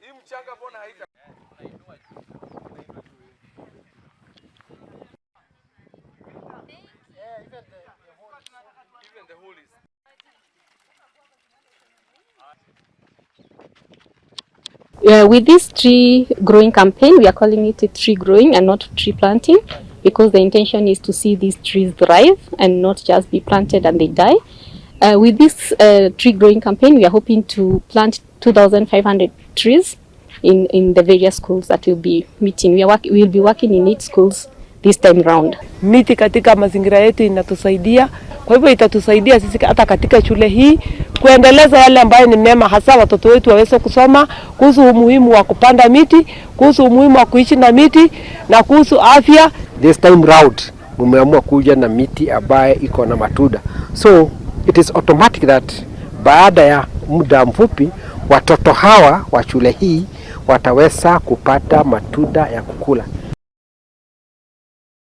Hii mchanga mbona haita Even the hole is With this tree growing campaign, we are calling it a tree growing and not tree planting because the intention is to see these trees thrive and not just be planted and they die. With this tree growing campaign, we are hoping to plant 2,500 trees in the various schools that we'll be meeting. We will be working in 8 schools this time round. Miti katika mazingira yetu inatusaidia, kwa hivyo itatusaidia sisi hata katika shule hii kuendeleza yale ambayo ni mema, hasa watoto wetu waweze kusoma kuhusu umuhimu wa kupanda miti, kuhusu umuhimu wa kuishi na miti na kuhusu afya. This time round mumeamua kuja na miti ambaye iko na matunda, so it is automatic that baada ya muda mfupi watoto hawa wa shule hii wataweza kupata matunda ya kukula.